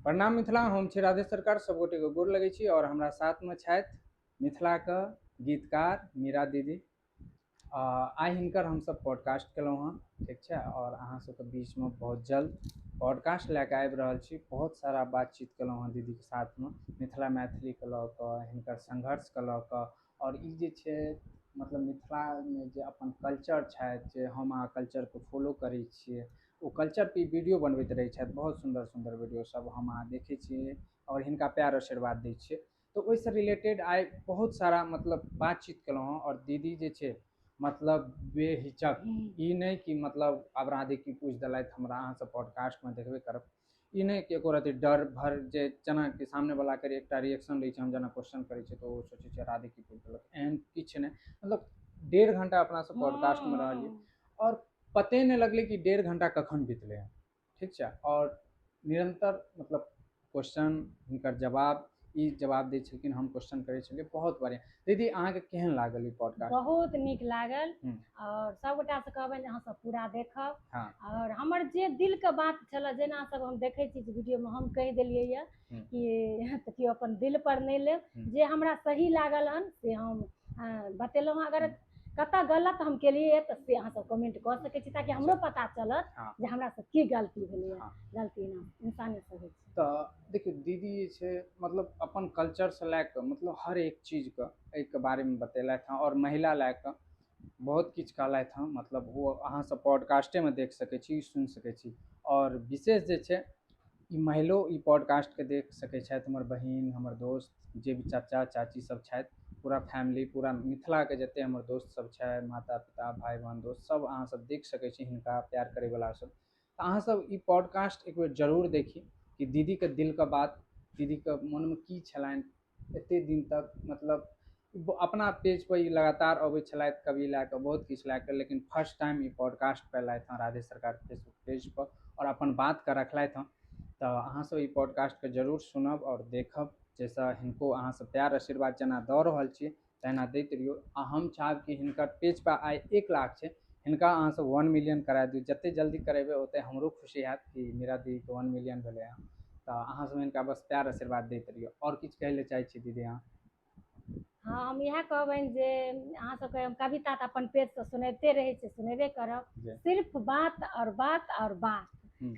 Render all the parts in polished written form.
प्रणाम मिथिला, हम छी राधे सरकार, सब गोटे के गोर लगै छी। और हमरा साथ में छथि मिथिला के गीतकार मीरा दीदी। आइ हिनकर हमसब पॉडकास्ट केलहुँ हँ, ठीक छै। और अहाँ सबके बीच में बहुत जल्द पॉडकास्ट लए कऽ आबि रहल छी। बहुत सारा बातचीत केलहुँ हँ दीदीके साथमे, मिथिला मैथिलीके लऽ कऽ, हिनकर संघर्षके लऽ कऽ। आओर ई जे छै मतलब मिथिलामे जे अपन कल्चर छथि, जे हम अहाँ कल्चरके फॉलो करै छियै, ओ कल्चरपर ई वीडियो बनबैत रहै छथि। बहुत सुन्दर सुन्दर वीडियो सब हम अहाँ देखै छियै आओर हिनका प्यार आशीर्वाद दै छियै। तऽ ओहिसँ रिलेटेड आइ बहुत सारा मतलब बातचीत केलहुँ हँ। आओर दीदी जे छै मतलब बेहिचक, ई नहि कि मतलब आब राधे की पूछि देलथि हमरा, अहाँ सब पॉडकास्टमे देखबे करब, ई नहि कि एको रत्ती डर भर जे जेना कि सामनेवलाके एकटा रिएक्शन रहै छै, हम जेना क्वेश्चन करै छियै तऽ ओ सोचै छै राधे की पूछि देलक, एहन किछु नहि। मतलब 1.5 घंटा अपना सब पॉडकास्टमे रहलियै आओर पते नहि लगलै कि 1.5 घंटा कखन बितलै हँ, ठीक छै। आओर निरन्तर मतलब क्वेश्चन, हिनकर जवाब, ई जवाब दै छलखिन, हम क्वेश्चन करै छलियै। बहुत बढ़िआँ। दीदी, अहाँके केहन लागल ई पॉडकास्ट? बहुत नीक लागल। आओर सबगोटासँ कहबनि जे अहाँ सब पूरा देखब। आओर हमर जे दिलके बात छलए, जेना सब हम देखै छी जे वीडियोमे हम कहि देलियै यऽ कि तऽ केओ अपन दिल पर नहि लेब। जे हमरा सही लागल हन से हम बतेलहुँ हँ। अगर कतऽ गलत हम केलियै तऽ से अहाँ सब कमेंट कऽ सकै छी, ताकि हमरो पता चलत जे हमरा से की गलती भेलैए। गलती ना इंसाने से होइ छै। तऽ देखियौ, दीदी जे छै मतलब अपन कल्चरसँ लए कऽ मतलब हर एक चीजके एहिके बारेमे बतेलथि हँ आओर महिला लए कऽ बहुत किछु कहलथि हँ। मतलब ओ अहाँ सब पॉडकास्टेमे देख सकै छी, सुनि सकै छी। आओर विशेष जे छै ई महिलो ई पॉडकास्टके देख सकै छथि, हमर बहिन, हमर दोस्त, जे भी चाचा चाची सब छथि, पूरा फैमिली, पूरा मिथिलाके जते हमर दोस्त सब छथि, माता पिता, भाय बहन, दोस्त सब, अहाँ सब देख सकै छी, हिनका प्यार करैवला सब। तऽ अहाँ सब ई पॉडकास्ट एक बेर जरूर देखी कि दीदीके दिलके बात, दीदीके मोनमे की छलनि एते दिन तक। मतलब अपना पेज पर ई लगातार अबै छलथि कवि लए कऽ, बहुत किछु लए कऽ, लेकिन फर्स्ट टाइम ई पॉडकास्ट पर एलथि हँ राधे सरकार फेसबुक पेज पर आओर अपन बातके रखलथि हँ। तऽ अहाँ सब ई पॉडकास्टके जरूर सुनब आओर देखब, जाहिसँ हिनको अहाँ सब प्यार आशीर्वाद जेना दऽ रहल छी तहिना दैत रहियौ। आ हम चाहब कि हिनकर पेज पर आइ 1 लाख छै, हिनका अहाँ सब 1 मिलियन करा दियौ। जते जल्दी करेबै ओते हमरो खुशी हैत कि मीरा दीदीके 1 मिलियन भेलै हँ। तऽ अहाँ सब हिनका बस प्यार आशीर्वाद दैत रहियौ। आओर किछु कहै लए चाहै छी दीदी अहाँ? हँ, हम इएह कहबनि जे अहाँ सबके हम कविता तऽ अपन पेजसँ सुनबिते रहै छी, सुनेबे करब। सिर्फ बात आओर बात आओर बात।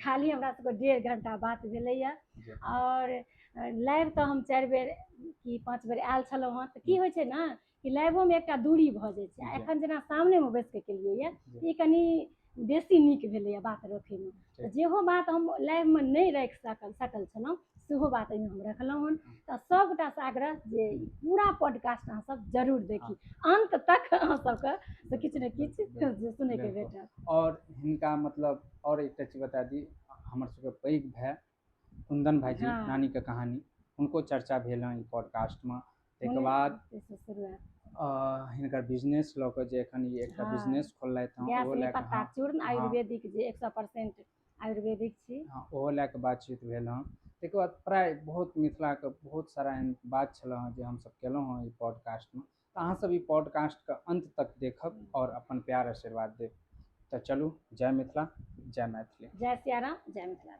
खाली हमरा सबके 1.5 घंटा बात भेलैया। आओर लाइव तऽ हम 4 बेर कि 5 बेर आयल छलहुँ हँ। तऽ की होइ छै ने कि लाइवोमे एकटा दूरी भऽ जाइ छै। आ एखन जेना सामनेमे बैस कऽ केलियै यऽ, ई कनि बेसी नीक भेलैए बात रखैमे। तऽ जेहो बात हम लाइवमे नहि राखि सकल छलहुँ, सेहो बात एहिमे हम रखलहुँ हन। तऽ सभगोटासँ आग्रह जे ई पूरा पॉडकास्ट अहाँ सब जरूर देखी अन्त तक, अहाँ सबके से किछु ने किछु सुनैके भेटत। आओर हिनका मतलब आओर एकटा चीज बता दी, हमर सबके पैघ भाय कुन्दन भाईजी, नानीके कहानी, हुनको चर्चा भेल हँ ई पॉडकास्टमे। ताहिके बाद हिनकर बिजनेस लऽ कऽ, जे एखन ई एकटा बिजनेस खोललथि हँ, ओहो लए कऽ, चूर्ण आयुर्वेदिक, जे 100% आयुर्वेदिक छी। हँ, ओहो लए कऽ बातचीत भेल हँ। ताहिके बाद प्राय बहुत मिथिलाके बहुत सारा एहन बात छल हँ जे हमसब केलहुँ हँ ई पॉडकास्टमे। तऽ अहाँसब ई पॉडकास्टके अन्त तक देखब आओर अपन प्यार आशीर्वाद देब। तऽ चलू, जय मिथिला, जय मैथिली। जय सियाराम, जय मिथिला।